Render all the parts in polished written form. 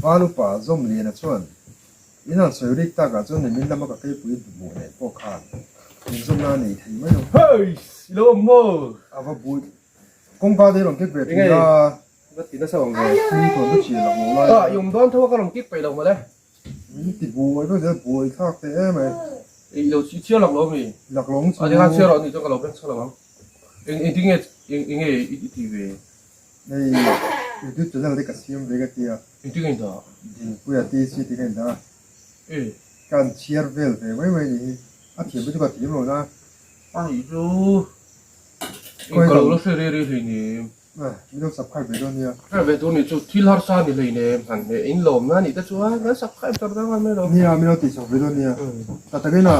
Val upa Zawmliana chuan in han sawi rik takah chuan nimin lama ka keipui hmuh nen pawh khan inzawmna a nei thei mai lo. Hei! I lo awm maw? A va bui. Kawngka te i rawn kek ve thin a. Ka ti nasa awm ve. Min tawn chu chian lak lo lai. Ah, i awm dawn tho a ka rawn kik peih lo mawle. Min ti buai vek zel, buai thlak teh em ai. I lo chhiar lak lo mi? Lak lo ang chu. A ti khan chhiar rawh ni chuan ka lo beng chho lo ang. Eng engtin nge eng nge i ti ve? Hei YouTube channel te ka siam ve ka tia. Engtin nge in dah? Dinpuia TC tih ka in dah a. E. Ka an chhiar vel ve mai mai ni hi. A thiam te chu ka thiam lo na. A nih chu. Eng ka lo la hre rei rei hleinem. Min lo subscribe ve dawn nia. Subscribe ve tur nih chu thil harsa ni hleinem han hmeh in lawm na nih te chuan kan subscribe tar dang mai lo. Nia min lo tih chak ve dawn nia. Tak takin a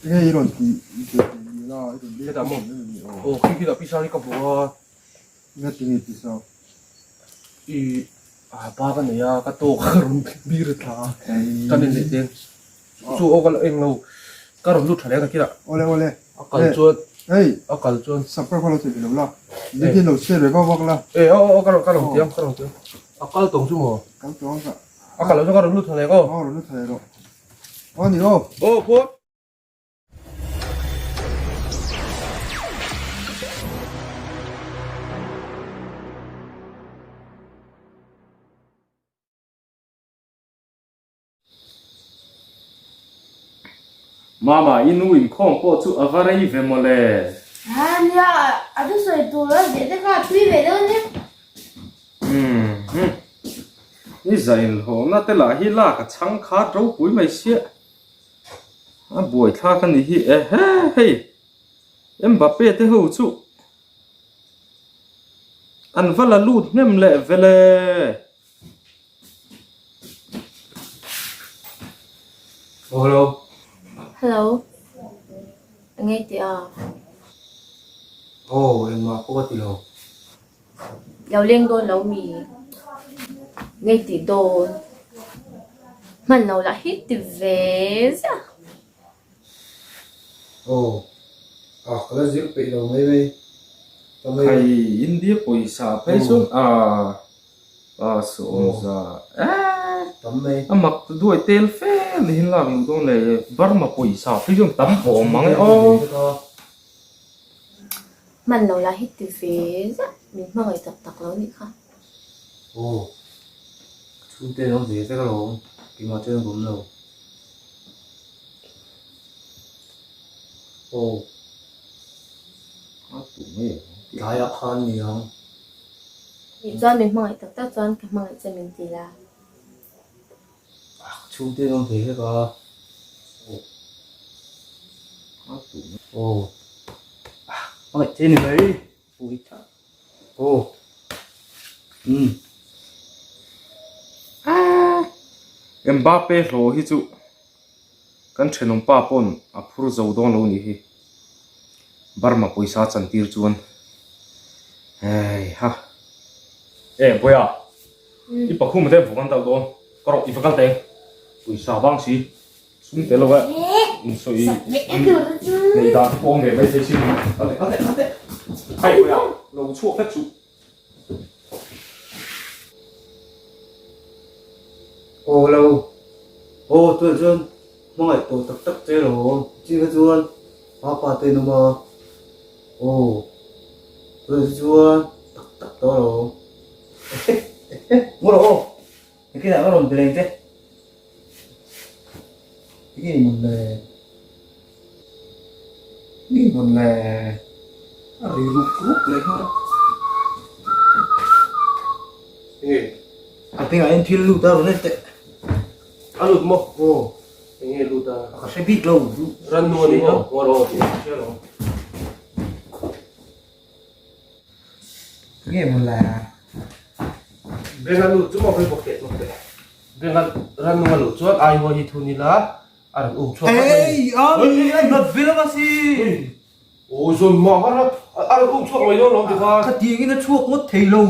enge i rawn tih ve tih ni la i rawn leng maw. Aw khi khi dah pisa hi ka hmu a. Enge ti nge pisa? I a pa ka nei a ka tawk ka rawn bir thla a ka nen leh ten. Chu aw ka lo eng lo ka rawn lut tha leh ka kila. Awle awle. A kal chuan. Hei. A kal chuan. Subscribe kha lo thei ve lo la. Ni tin lo share ve vak vak la. E aw aw ka rawn ka rawn tiang ka rawn tiang. A kal tawng chu maw? Kal tawng ka. A kal lo chu ka rawn lut tha leh aw. Aw rawn lut tha leh rawh. Aw ni aw. Aw phawt. Mama, i nu inkhawm pawh chu a va rei ve mawle. Ha nia, a thusawi tur a zeh te kha a tui ve deuh ania. Umm hmm. I zah inhlawhna te lah hi lak a chhang khat ropui mai sia. A buaithlak a ni hi ehe hei. Mbappe te ho chu an va la lut hnem leh vele. Oh, hello. Hello. Engei tih a? Oh, engmah pawh ka ti lo. Lo leng dawn lo mi? Ngei tih dawn. Hman lo lah hi ti ve ziah. Oh, ah ka la zir peih lo mai mai. Khai India pawisa phei chuan ah ah sawmza eh tam mai a mak ta duai tel fe ni hin lak luh dawn le Burma pawisa phei chuan tam awm mang e aw. Hman lo lah hi ti ve zah min hmangaih tak tak lo nih kha. Aw, ka chhungte an awm ve vek alawm, keimah chuan an awm lo. Aw, a tu nge tlaiah khan ni ang. Nih chuan min hmangaih tak tak chuan ka hmangaih che min ti la. Ah, ka chhungte an awm ve vek a. A tu nge. Aw, ah, hmangaih che ni mai. Pui tha. Aw. Umm. Ah! Mbappe hlawh hi chu kan thenawm pa pawn a phur zo dawn lo nih hi. Burma pawisa chantir chuan hei ha. E Boya, i pakhum te vawk an dal dawn. Ka rawh i va kal teng. Pawisa bang si. Sum tel lo e, insawi neih dan te pawh awm ve mai thei sin. Kal teh, kal teh, kal teh. Hei Boya, lo chhuak vek suh. Aw lo, aw tunah chuan hmangaih tawh tak tak che lo chin kha chuan papa te an awm a, aw tunah chuan tak tak tawh lo. Ehe ehe ngaw rawh aw, nakinah ka rawn beleng che. Nge mawn le, nge mawn le, a ri rup rup leh nghal a. Nge? A bengah hian thil lut a rawn en teh. A lut maw? Aw. Enge lut a? Ka hre bik lo. Rannu a ni maw? Aw rawh tih ka hria lo. Nge mawn le? Beng a lut chu maw hei bawk teh bawk teh. Benga rannung a luh chuan ai haw hi thun ila a rawn um chhuak vat mai a ni. Ei a mi a nat vel anga si. Aw zawn mah har a a rawn um chhuak mai dawn lawm tikhan. Khatiang in a chhuak ngawt thei lo.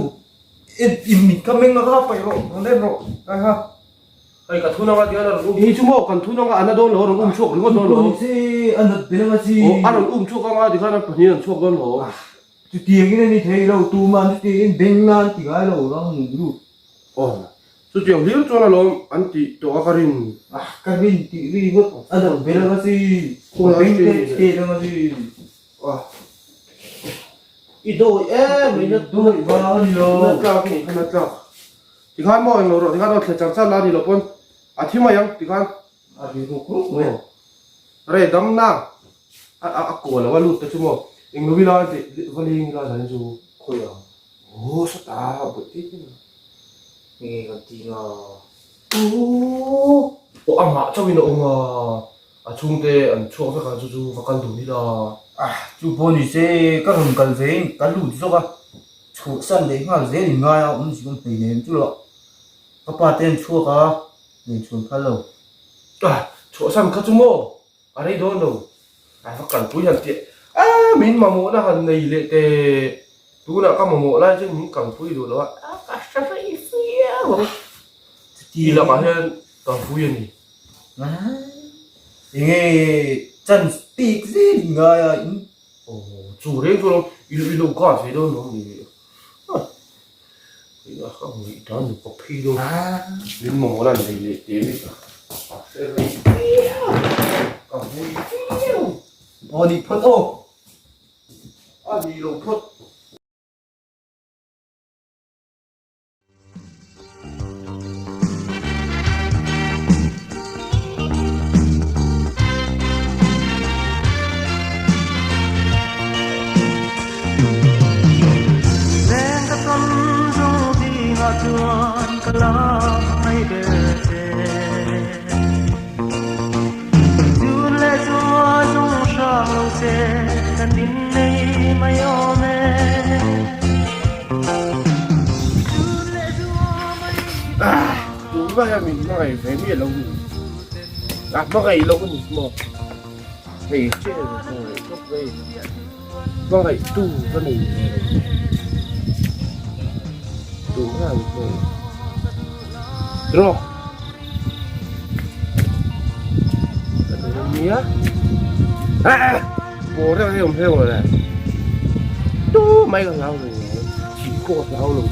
I mit ka meng anga paih rawh rawn en rawh kai kha. Hei ka thun anga tihian a rawn um. Hei chu maw kan thun anga a na dawn lo a rawn um chhuak ringawt dawn lo. Se a nat vel anga si. Aw a rawn um chhuak anga tikhan a pahnih an chhuak dawn lo. Chutiang in a ni thei lo tumah chutiang in beng nan ti ngai lo rang lut. Aw. Chutiang hlir chuan alawm an tih tawh a ka rin. Ah ka rin tih ri ngawt a lo bel anga chi. Ka beng te chhe anga chi. Ah i dawi em mai na dawi vang a ni lo. Na tlak ni kha na tlak. Tikhan maw englo rawh tikhan aw thle char char la a ni lo pawn a thi mai ang tikhan. A ri ruk ruk mai. Re dam na a a kaw lo a lut te chu maw englo ila tih va leng ila zan chu khawi ang. Aw sawta buaih tih tih na. Nge kan ti nga. Aw aw amah chauhin a awm a a chhungte an chhuak vek a chu chu va kal dun ila. Ah chu pawh ni se ka rawn kal ve in ka lut zawk a chhuahsan leh nghal zel in ngai a awm zing awm hleinem chu lah ka pa te an chhuak a len chhuan phal lo. Ah chhuahsan kha chu maw A rei dawn lo. A va kalpui han tih a min mamawhna han nei leh teh. Tunah ka mamawh lai chuan min kalpui duh lo a, ka hre rei viau ang. Ti lakah hian ka vui a ni. Enge chance pek zel in ngai a in. Aw chu reng chu lo i lo guard ve dawn lo ni. Ka hmuh dan nu ka phei dawn min mamawh lan nei leh teh mai ka hre rei viau ka vui viau. Aw nih phawt aw. A ni lo phawt. Tuna hian min hmangaih ve miah lo ni a hmangaih lo a ni maw hei chen haw leh tawp mai hmangaih tu ka nei ve lo tuna an hmangaih draw ka duh ania paw reuh hi awm hleuh le tu mai ka hlau lo thih pawh ka hlau lo.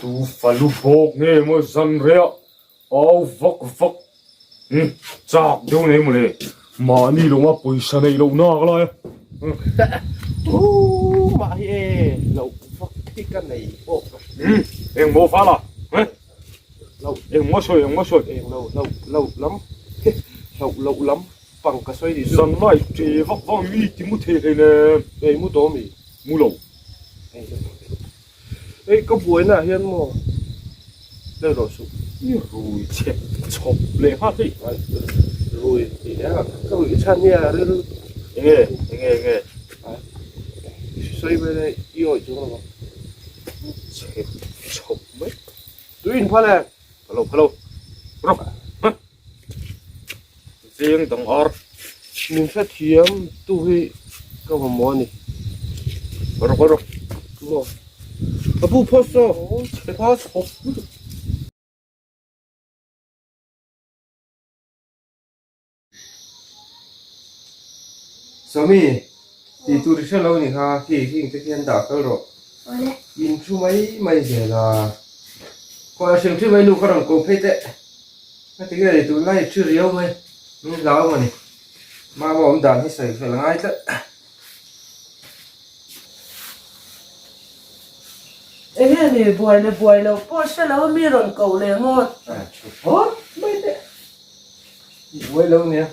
Tu falu bawk nge maw zan rei a au vak vak chak deuh nei maw le mahni lawng a pawisa neih loh nak lai a. Tu mah hi e loh vak hi ka nei pawh ka hria. Eng maw fala Loh engmaw sawi engmaw sawi. Eng lo loh loh lam hloh loh lam pang ka sawi ni chu. Zan lai ṭe vak vak mi ti mu thei hlei le. Ei mu tawh mi? Mu lo. Ei ka buaina ah hian maw lei rawh suh. I rui chep chhawp leh nghal hei. Rui tih leh a ka ruih chhan hi a ril. Enge enge enge. Sawi mai le i awih chung lo. Chep chhawp mai. Tui in phal e. Phalo phalo. Rawk. Veng dang ar. Min hrethiam tu hi ka mamawh a ni. Rawk rawk. Maw. Ka pu phawt saw. Phawt. Sawmi, tih tur i hre lo ni kha, khi khi te khian dah fel rawh. In thu mai mai zel a. Khawi a hrim hrim mai nu ka rawn ko phei teh. Ka ti nge tunlai i thi riau mai, min hlau maw ni. Mama awm dan hi sawi fel ngai tlat. Enge ni buai leh buai loh pawh hre lo mi rawn koh leh ngawt. A thu phawt mai teh. I buai lo nia.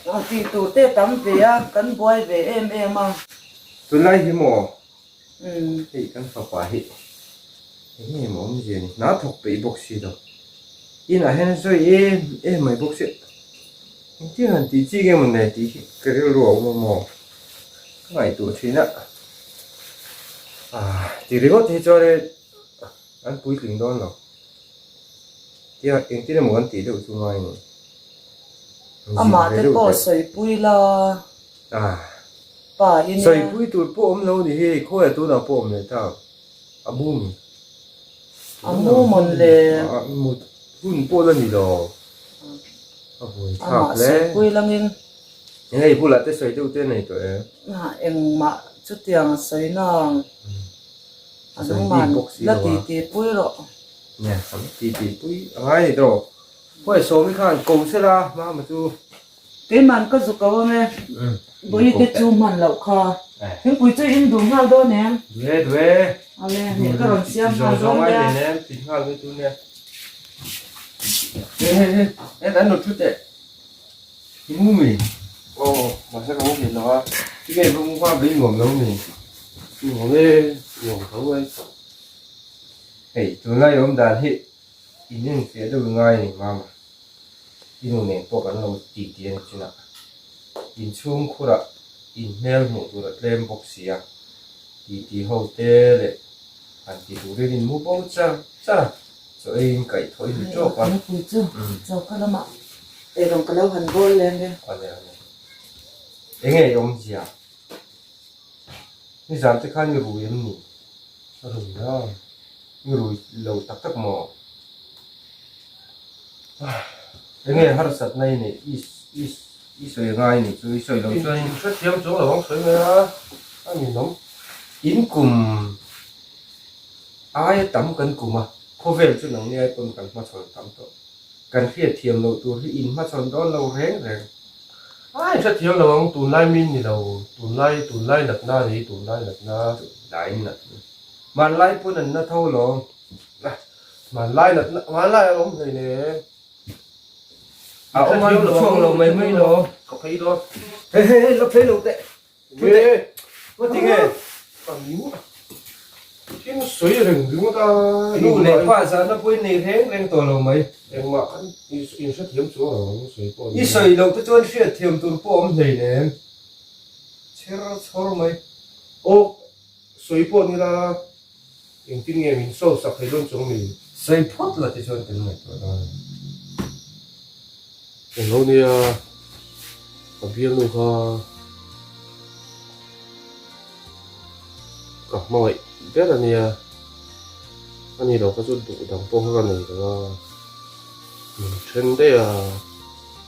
Ang tih tur te tam ve a, kan buai ve em em a. Tunlai hi maw? Hei kan fapa hi eng nge maw awmzia ni? Hna thawk peih bawk si lo. Inah hian a sawi em em mai bawk si. Engtin han tih chi nge maw nei tih hi ka rilru a awm a maw? Ka ngaihtuah thin a. Ah ti ringawt hi chuan an puitling dawn lo. Tia engtin emaw kan tih deuh chu ngai ni. Amah te pawh sawipui la. Ah. Pa i nia. Sawipui tur pawh awm lo ni hi, khawiah tunah pawh awm leh ta. A mu mi. A mu mawn le. A mut hun pawh la ni lo. A buai thlak hle. Amah sawi pui langin. Eng ei bulah te sawi deuh te nei tawh em? Engmah chutiang a sawi nang. A nangman la ti ti pui rawh. Nia, kan ti ti pui a ngai ni tawh. Khawi Sawmi khan ko sela mama chu. Keiman ka zu ko ang e. Bawihte chu hman loh kha. Thingpui chu in duh nghal dawn em? Duh e, duh e. Ale, hnih ka rawn siam nghal dawn nia. Zawng zawng ai nen ti nghal mai tur nia. He he he, en an lo thu teh. I mu mi? Aw, mahse ka mu nghet lo a. Tinge i va mu hma ve i nuam lo mi? Nuam e, nuam tho mai. Hei, tunlai awm dan hi in enfiah deuh i ngai a ni mama. I nu nen pawh kan lo ti ti a ni chinah. Inchhung khurah in hmel hmuh tur a tlem bawk si a, titi ho te leh han ti turin in mu bo char char a, chaw ei in kaih thawh in ri tawk a. Nupui chu choka lamah eirawng ka lo han bawl leng e. Awle awle. Enge i awmzia? Nizan te khan i rui em ni? A rui a. I rui lo tak tak maw? Enge harsatna i neih i i i sawi ngai ni chu i sawi lo chuan in hrethiam chuang lo ang sawi mai a a ninawm. In kum aia tam kan kum a, khawvel chu nangni ai pawn kan hmachhawn tam tawh. Kan hriatthiam loh tur hi in hmachhawn dawn lo reng reng. A in hrethiam lo ang, tunlai min ni lo, tunlai tunlai natna a ni, tunlai natna. Tunlai natna. Hmanlai pawn an na tho lawm. Hmanlai natna, hmanlai a awm hlei ne. A awm a chhuak lo mai mai lo. Ka phei dawn. Hei hei hei la phei lo teh. Thu teh. Ngaw ti nge? Ka miu a. Thil sawi reng ringawt a. Nu leh pa zahna pawhin nei reng reng tawh lo mai. Engmah kan inhrethiam chuang lo ang sawi pawh. I sawi loh te chuan hriatthiam tur pawh awm hlei nem. Chher chhawr mai. Aw sawi pawh nila. Engtin nge min sawi sak thei dawn chuang mi? Sawi phawt la ti chuan kan ngaihtuah dawn a ni. Englo nia, ka bialnu kha ka hmangaih ber a nia, ani lo kha chu duh dang pawh kha ka nei lo a, min then daih a,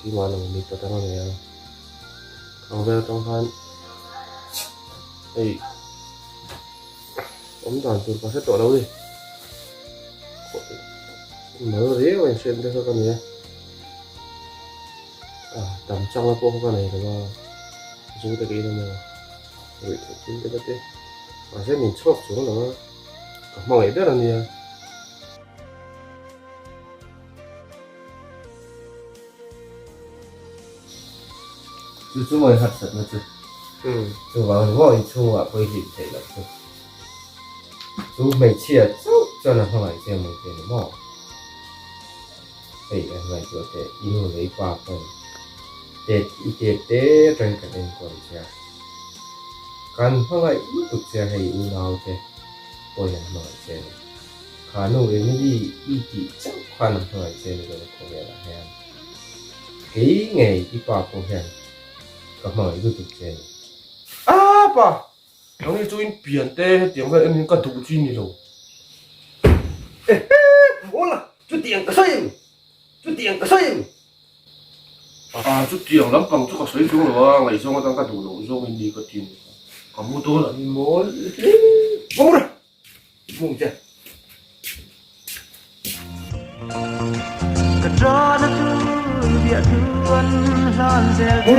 keimah lo mipa dang a nei a, khang vel atang khan hei. Awm dan tur ka hre tawh lo ni. Mal riau a inhriat te kha ka nei a. Ah, tam changna pawh kha ka nei lo a. Zu te ka in a maw. Ruih theih thil te ka ti. Mahse min chhuak chuang lo a. Ka hmangaih ber a nia. Chu chu mawi harsatna chu. Chuvang ni maw inchhungah pawh i hlim theih loh chu. Chu hmeichhia chauh chuan a hmangaih che mawi te ni maw? Hei a ngaihtuah teh i nu leh i pa pawn tet i tet te atangin kan enkawl che a. Kan hmangaih lutuk che a hei unaute pawhin an hmangaih che a ni. Kha nu Emily i tih chauh khan a hmangaih che ni lo khawvelah hian. Kei ngei i pa pawh hian ka hmangaih lutuk che ni. A pa! Nangni chu in pian te hetiang vel en hian ka duh chi ni lo. Ehe! Mawla! Chutiang ka sawi em? Chutiang ka sawi em? A chutiang lampang chu ka sawi chuang lo a, ngaihzawng atang ka duh loh zawng in ni ka ti ni. Ka mu dawn a. Mawl hle. Mawla! Mung che. Ka tana tu bia tu an hlan zel che.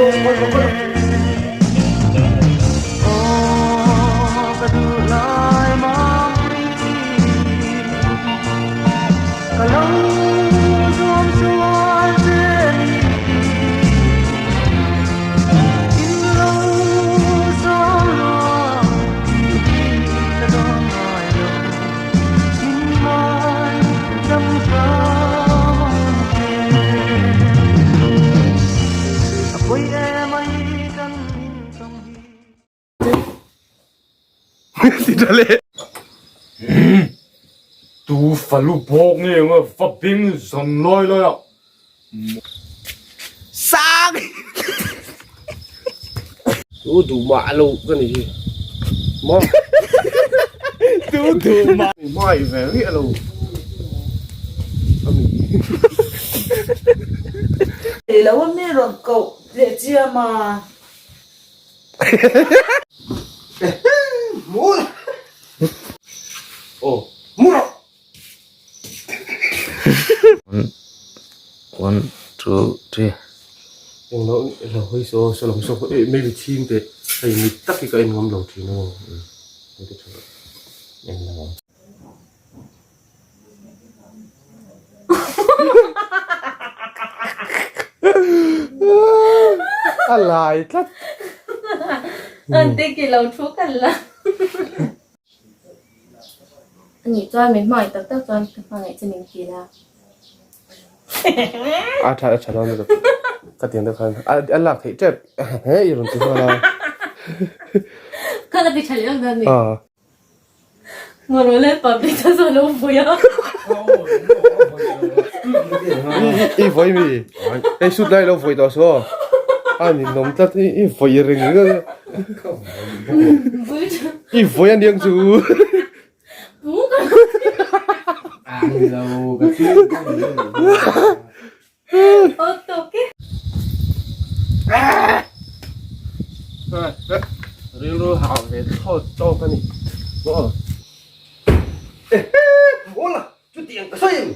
Aw ka duh lai mapui ka lo zuam sual che ni in lo zawng ruang Tu falu bawk nge anga va beng zan lai lai a. Sang! Tu duh mah lo ka ni hi. Maw? Tu duh mah. Hmai ve riah lo. ami. Thei lo a mi rawn koh leh chiam a. Mu Aw. Mu rawh. One, two, three. Eng lo lo hawi saw saw lam saw eh maybe chhing teh hei mit tak hi ka en ngam lo thin a hei te tha eng lo ang. A lai tlat. An te ki lo thu kan la. Ani chuan min hmangaih tak tak chuan ka hmangaih che min ti la. A tha a tha dawn lutuk. Ka tiang deuh khan a lak theih tep he i rawn ti nghal a. Kha ka ti tha leh ang dan ni. A. Ngawrh leh public ta zawh lo vawi a. I vawi mi? Hei shoot lai lo vawi tawh saw. A ninawm tlat i vawi reng ringawt. I vawi a niang chu. Rilru hau ve thlawt tawk a ni. Chutiang ka sawi em?